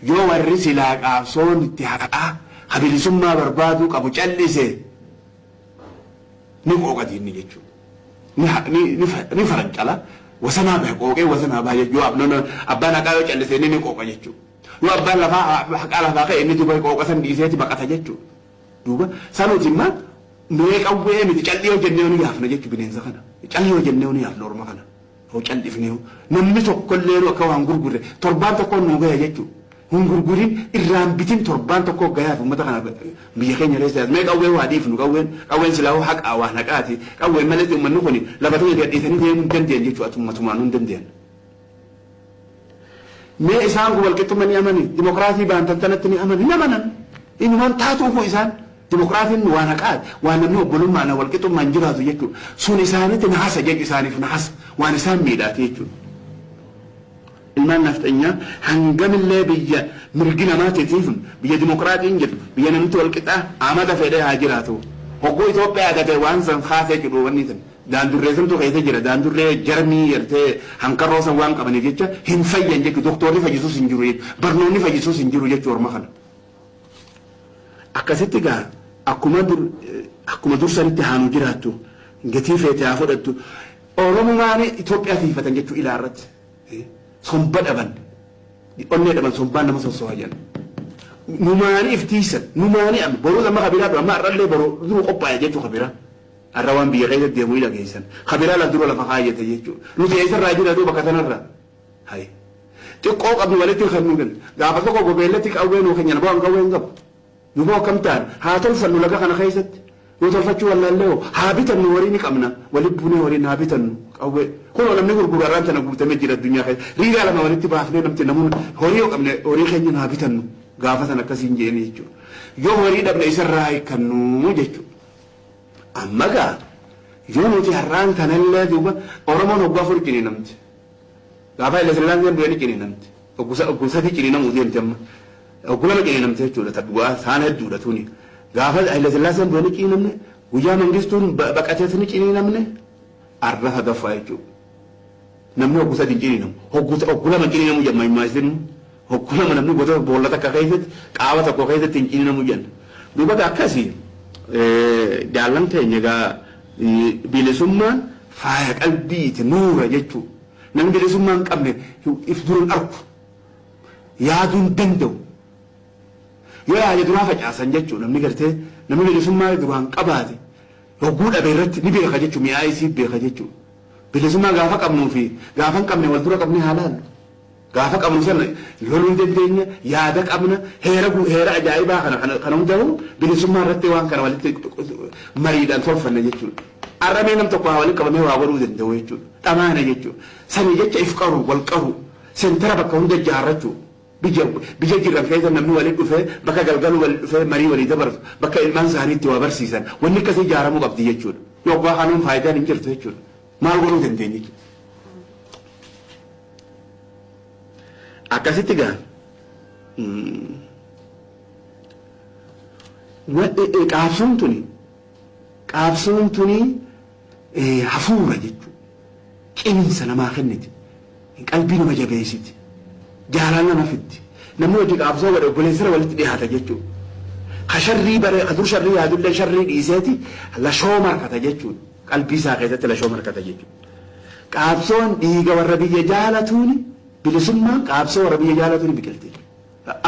Yoo warri silaa qaabsoon itti haqaa habilisummaa barbaaduu qabu callise ni qooqa diinni jechuudha. Ni farancala wasanaa bahe qooqee wasanaa bahe jechuudha. Yoo abbaan haqaa yoo callise inni ni qooqa jechuudha. Yoo abbaan lafaa haqaa lafaa ka'e inni duuba qooqa san dhiiseeti baqata jechuudha. Duuba sanuuti immoo mee qawwee miti callii yoo jennee ni yaafna jechuudha bineensa kana. Callii yoo jennee ni yaafna orma kana. Hoo callifnee namni tokkollee akka waan gurgurre torbaan tokkoon nu gahe jechuudha. Hin gurgurin irraan bitin torbaan tokko gahaaf uummata kana biyya keenya keessa mee qawwee waa dhiifnu qawween qawween silaa haqaa waan haqaati qawween malee uummanni kun lafa ta'e gadhiisanii deemuu hin dandeenye jechuudha ummatumaan hin dandeenye. Mee isaan kun walqixxummaa ni amani dimokiraasii baantan tanatti ni amani hin amanan inumaan taatuufu isaan dimokiraasiin waan haqaati waan namni obbolummaan walqixxummaan jiraatu jechuudha sun isaanitti nahasa jechu isaaniif nahasa waan isaan miidhaati jechuudha. Ilmaan nafxanyaa hangamillee biyya mirgi namaatiif biyya dimokiraatiin jirtu biyya namni walqixxaa amata fedhee haa jiraatu. Hogguu Itoophiyaa agatee waan san kaasee jedhu wanni san daandurree santu keessa jira daandurree jarmii yertee hankarroo san waan qabaniif jecha hin fayyan jechuudha doktorri fayyisuus hin jiru jechuudha barnoonni fayyisuus hin jiru jechuudha orma kana. Akkasitti gaa akkuma dur akkuma dursanitti haanu jiraattu gatii feete haa fudhattu Oromumaan Itoophiyaa tiifatan jechuudha ilaa irratti. Somba dhaban onnee dhaban sombaan nama sossoha jedhan. Numaanii iftiisan numaanii amma boruu amma kabiraa dura amma har'allee boruu duru qophaa'e jechuu kabiraa. Har'a waan biyya keessa deemu ila geessan kabiraa laf dura lafa kaayyate jechuudha. Nuti eessarraa jira duuba bakka sanarra. Hayi. Xiqqoo qabnu walitti kan nu kennu gaafa tokko gobeellatti qawwee nuu kennan bu'aan qawwee hin qabu. Nu boo akkam ta'an haa tolfannu laga kana keessatti. Yoo tolfachuu wallaallee hoo haa bitannu horii ni qabna walitti buunee horiin haa bitannu qawwee. Kunoo namni gurguru har'aan tana guutamee jira addunyaa keessa. Riigaa lama walitti baafnee namti namuun horii yoo qabne horii keenya haa bitannu gaafa sana akkasiin jeeni jechuudha. Yoo horii dhabne isarraa hiikkannu jechuudha. Amma gaa yoo nuti har'aan tanallee duuba Oromoon hoggaa afur ciniinamti. Gaafa Haile Sillaaseen bu'ee ni ciniinamti. Hogguu sadii ciniinamuu deemti amma. Hogguu lama ciniinamti jechuudha ta dhugaa saan hedduudha tuni. Gaafa Haile Sillaaseen bu'ee ni ciniinamne guyyaa Mangistuun baqatees ni ciniinamne arra sadaffaa jechuudha. Namni hogguu sadii ciniinamu. Hogguu lama ciniinamu jedhama himmaa Hogguu lama namni gosa boolla takka keessatti qaama tokko keessatti hin ciniinamu jenna. Duuba akkasii jaallan keenya egaa bilisummaan faaya qalbiiti nuura jechuudha. Namni bilisummaa hin qabne if dura hin argu. Yaaduu hin danda'u. Yoo yaade duraa facaasan jechuudha namni gartee namni bilisummaa duraan qabaate hogguu dhabe irratti ni beeka jechuudha mi'aa isii beeka jechuudha. Bilisummaa gaafa qabnuu fi gaafa hin qabne wal dura qabnee haa laallu. Gaafa qabnu sana loluu dandeenya yaada qabna heera heera ajaa'ibaa kana kana hundaa'u bilisummaa irratti waan kana walitti mariidhaan tolfanna jechuudha. Arramee nam tokko haa walitti qabamee waa godhuu danda'u jechuudha. Dhamaana jechuudha. Sanii jecha if qaru wal qaru sentara bakka hunda ijaarrachuu. Biyya biyya jiran keessa namni walitti dhufee bakka galgaluu walitti dhufee marii walii dabarsu bakka ilmaan isaanii itti waa barsiisan wanni akkasii ijaaramuu qabdi jechuudha. Yoo abbaa kanuun faayidaan hin jirtu jechuudha. Maal godhuu dandeenya jechuudha. Akkasitti gaa qaabsoon tuni qaabsoon tuni hafuura jechuudha. Cimiinsa namaa kenniti. Qalbii nama jabeessiti. Jaalala nama fiddi. Namni hojii qaabsoo godhe obboleessara walitti dhiyaata jechuudha. Ka sharrii bare ka dur sharrii yaadullee sharrii dhiiseeti lashoo markata jechuudha. Qalbii isaa keessatti lashoo markata jechuudha. Qaabsoon dhiiga warra biyya jaalatuuni bilisummaan qaabsoo warra biyya jaalatuuni biqilti.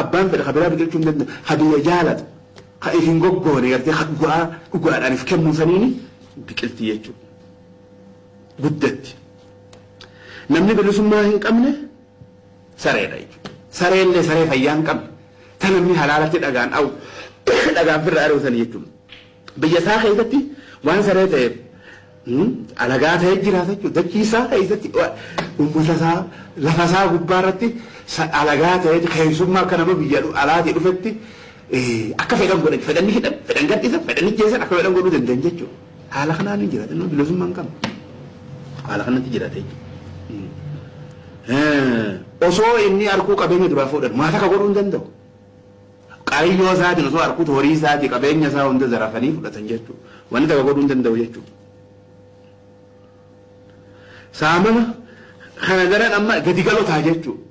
Abbaan fedhe ka biraa biqilchuu hin danda'u. Ka biyya jaalatu ka if hin goggoone gartee ka dhugaa dhugaadhaan if kennuu saniini biqilti jechuudha. Guddatti. Namni bilisummaa hin qabne sareedha jechuudha. Sareellee saree fayyaa hin qabne ta namni halaalatti dhagaan dha'u dhagaan firra ari'u sani jechuudha. Biyya isaa keessatti waan saree ta'eef alagaa ta'ee jiraata jechuudha. Dachii isaa keessatti uummata isaa lafa isaa gubbaa irratti alagaa ta'ee keessummaa akka nama biyya alaatii dhufetti akka fedhan godhan fedhan ni hidhan fedhan gadhiisan fedhan ni jeessan akka fedhan godhuu danda'an jechuudha. Haala kanaan hin jiraatan bilisummaa hin qabne. Haala kanatti jiraata jechuudha. Osoo inni arguu qabeenya duraa fuudhan maal akka godhuu hin danda'u. Qariyyoo isaatiin osoo arguutu horii isaatii qabeenya isaa hunda zarafanii fudhatan jechuudha. Wanni takka godhuu hin danda'u jechuudha. Saamama kana daran amma gadi galotaa jechuudha.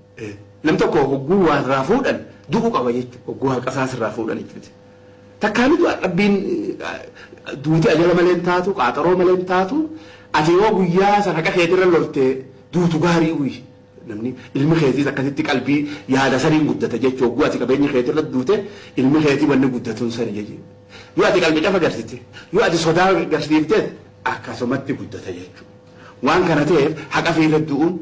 Nam tokko hogguu waa irraa fuudhan du'uu qaba jechuudha. Hogguu haqa isaas irraa fuudhan jechuudha. Takkaani du'a rabbiin duuti ajala malee hin taatu, qaaxaroo malee hin taatu. Ati yoo guyyaa san haqa keetirra lolte duutu gaarii uyi. Namni ilmi keetiis akkasitti qalbii yaada saniin guddata jechuudha. Hogguu ati qabeenya keetirra duute ilmi keetii wanni guddatuun sani jechuudha. Yoo ati qalbii cafa garsite, yoo ati sodaa garsiifte akkasumatti guddata jechuudha. Waan kana ta'eef haqa fiirra du'uun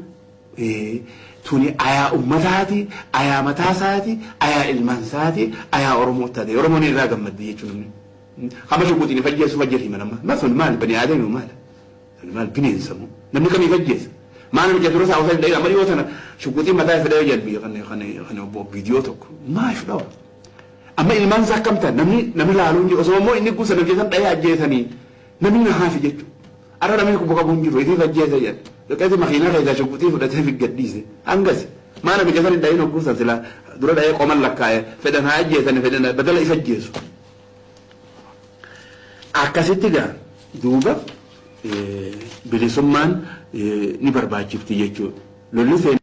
tuni ayaa ummataati, ayaa mataasaati, ayaa ilmaansaati, ayaa Oromoo taate. Oromoon irraa gammaddi jechuudha namni. Hama shukuutiin fajjeessu fajjeessu himan amma. Ma sun maal bani aadami maal? Sun maal bineensa moo? Namni kamii fajjeessa? Maal namicha dura isaa osoo hin dha'in amma dhiyoo tana shukuutiin mataa isa dha'ee jedhu biyya kana kana kana obbo viidiyoo tokko. Maaf dhawa? Amma ilmaan isaa akkam ta'an namni namni laaluu hin jiru. Osoo immoo inni guusa namicha san dha'ee ajjeesanii namni na haafi jechuudha. Arra namni kubba qabu hin jiru. Ifii fajjeessa jedha. Dhaqeeti makiinaa keessaa shukuutii fudhatee fi gadhiise. Hangasi. Maa namicha san hin dha'in hogguu san silaa dura dha'ee qoman lakkaa'e fedhan haa ajjeesani fedhan badala isa ajjeesu. Akkasitti gaa duuba bilisummaan ni barbaachifti jechuudha. Lolli seenaa.